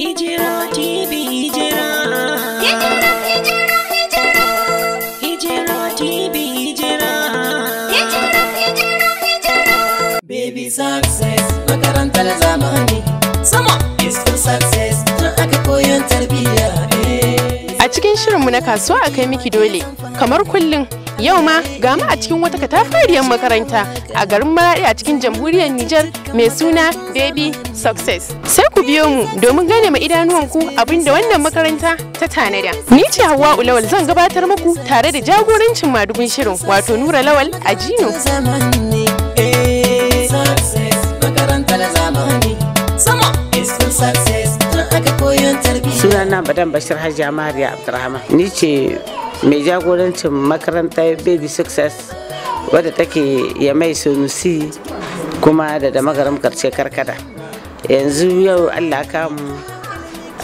Hijira TV, Hijira. Hijira, Hijira, Hijira. Hijira TV, Hijira. Hijira, Hijira, Hijira. Baby Success, makarantar zamani. Sama is for success, tun aka koyon tarbiyya. A cikin shirinmu na Kasuwa A Kai Miki Dole, kamar kullum, yau ma ga mu a cikin wata katafariyar makaranta a garin Maraɗi a cikin Jamhuriyar Nijar mai suna Baby Success. Sai ku biyo mu domin gane ma idanuwanku abinda wannan makaranta ta tanada. Ni ce Hauwa Lawal, zan gabatar muku tare da jagorancin madugun shirin, wato Nura Lawal a Jino. Zamani, eh, success, makarantar zamani. Sama is for success, tun aka koyon tarbiyya. Sunana Badan Bashir Hajiya Mariya Abdulrahman. Ni ce mai jagorancin makarantar Baby Success wadda take Yamai Sunusi kuma da Damagaram Karshe Karkada. Yanzu yau Allah kamu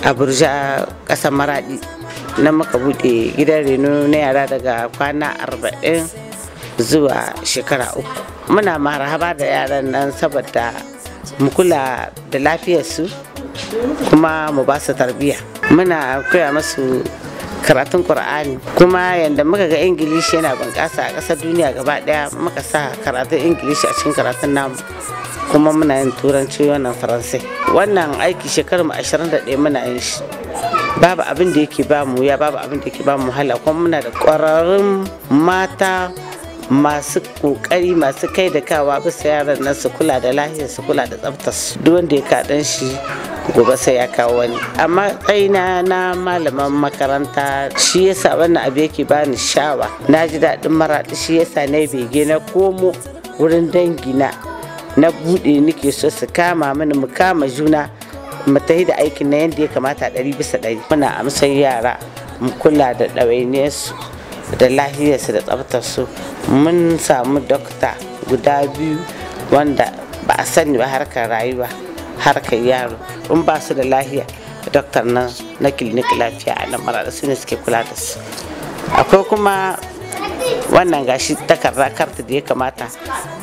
a Burja, kasar Maradi, na muka bude gidan reno na yara daga kwana 40 zuwa shekara 3. Muna marhaba da yaran nan saboda mu kula da lafiyarsu kuma mu ba su tarbiyya. Muna koya masu karatun Qur'ani, kuma yadda muka ga Ingilishi yana bunƙasa a ƙasar duniya gaba ɗaya, muka sa karatun Ingilishi a cikin karatun namu, kuma muna yin Turanci, wannan Faransai. Wannan aiki shekarar mu 21 muna yin shi, babu abin da yake ba mu ya babu abin da yake ba mu wahala, kuma muna da ƙwararrun mata masu kokari, masu kai da kawa bisa yaran nan, su kula da lahiyar su, kula da tsaftar su. Duk wanda ya kaɗan shi gobe sai ya kawo wani. Amma tsayina na malaman makaranta shi yasa wannan abu yake bani shawa. Na ji daɗin Maraɗi, shi yasa na bege na komo wurin dangina na buɗe. Nake so su kama mini, mu kama juna mu tafi da aikin na yadda ya kamata 100%. Muna amsar yara, mu kula da ɗawainiyarsu da lahiyarsu da tsaftarsu. Mun samu dokta guda biyu wanda ba a sani ba harkar rayuwa, harkar yaro in ba su da lahiya. Doktar nan na Clinique Lafiya a nan Maraɗi, su ne suke kula da su. Akwai kuma wannan gashi takarda, karta da ya kamata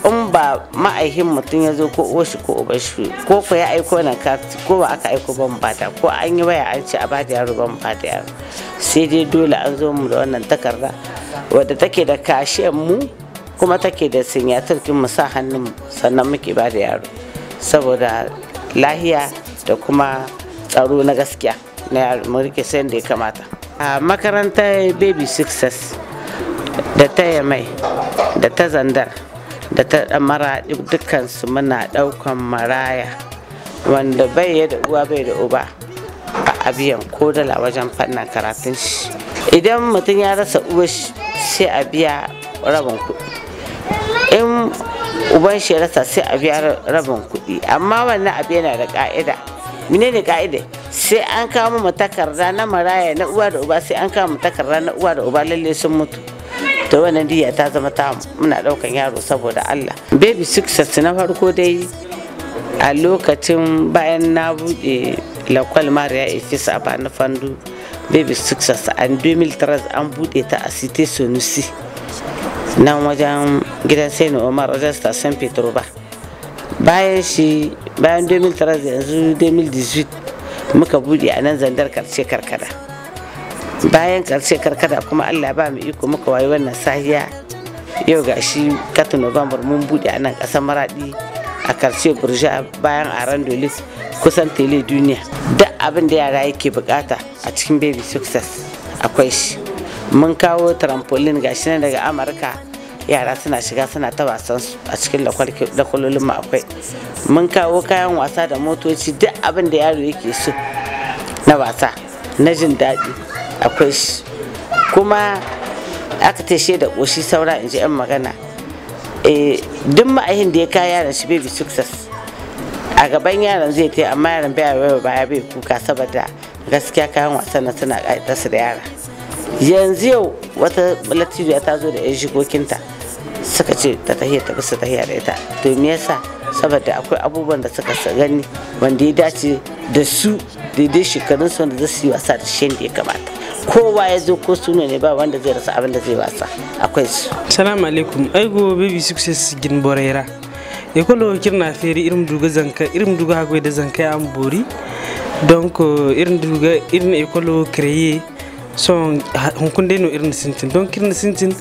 in ba ma'aikin mutum ya zo ko oshi ko uban shi ko ya aiko nan karti, ko ba aka aiko ban bada, ko an yi waya an ce a bada yaro, ban bada yaro, sai dai dole an zo mu da wannan takarda wadda take da kashiyan mu kuma take da signature kin mu, sa hannun mu, sannan muke bada yaro saboda lahiya da kuma tsaro na gaskiya na yaro mu rike sai da ya kamata. A makarantar Baby Success da ta Yamai da ta Zandar da ta Maraɗi, dukkansu muna ɗaukan maraya wanda bai da uwa bai da uba, ba a biyan ko dala wajen fannin karatun shi. Idan mutum ya rasa uwar shi, sai a biya rabin kuɗi. In uban shi ya rasa, sai a biya rabin kuɗi. Amma wannan abu yana da ƙa'ida. Menene ƙa'ida? Sai an kawo mu takarda na maraya na uwa da uba, sai an kawo mu takarda na uwa da uba lalle sun mutu, to wannan diya ta zama ta muna daukan yaro saboda Allah. Baby Success na farko dai, a lokacin bayan na buɗe lakwal Mariya Efis a Bani Fandu, Baby Success an 2013 an buɗe ta a Cité Sonusi, nan wajen gidan Sani Omar, wajen Station Petroba. Bayan shi, bayan 2013, yanzu 2018 muka buɗe a nan Zandar, Karshe Karkara. Bayan Karshe Karkara kuma, Allah ba mu iko muka wayi wannan sahiya, yau ga shi 4 November mun buɗe a nan ƙasar Maraɗi a Karshe Burja, bayan Aran Dolis, kusan Tele Duniya. Duk abin da yara yake bukata a cikin Baby Success akwai shi. Mun kawo trampoline, gashi nan daga Amurka, yara suna shiga suna ta wasan su a cikin lakwalolin mu akwai. Mun kawo kayan wasa da motoci, duk abin da yaro yake so na wasa na jin daɗi akwai shi. Kuma aka tashe da ƙoshi saura, in ji 'yan magana. Duk ma'ahin da ya kawo yaron shi Baby Success, a gaban yaron zai ta, amma yaron bai baya baya, bai kuka, saboda gaskiya kayan wasan nan suna ƙayatar su da yara. Yanzu yau wata latijuwa ta zo da 'yan jikokinta, suka ce ta tahiya ta bisa tahiya da ita. To me yasa? Saboda akwai abubuwan da suka gani wanda ya dace da su daidai shekarun su, wanda za su yi wasa da shi da ya kamata. Kowa ya zo, ko suna ne, ba wanda zai rasa abin da zai wasa, akwai su. Salamu alaikum. Aigo Baby Success gin borera e kolo kirna feri irim duga zanka, irim duga hagoy da zanka am bori. Donc irin duga irin école créer son hunkunde no irin sintin. Donc irin sintin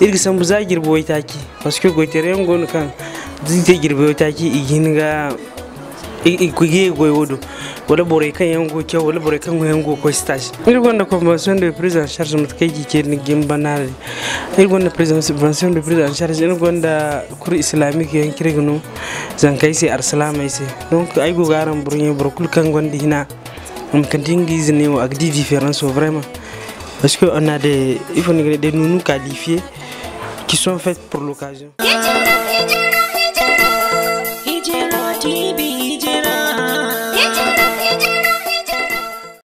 irgi sambu za girbo taki parce que goitere ngon kan zite girbo taki iginga ikuge goyodo wala bore kan yango ke wala bore kan yango ko stage. Ir gonda convention de prise en charge mut kay ke ni gimbanal ir gonda convention de prise en charge ir gonda cours islamique yan kirgno zankai se arsalama se. Donc ay go garan burun burkul kan gondi hina kan dingi zine o agdi différence vraiment parce que on a des il faut des nounous qualifiés qui sont faites pour l'occasion.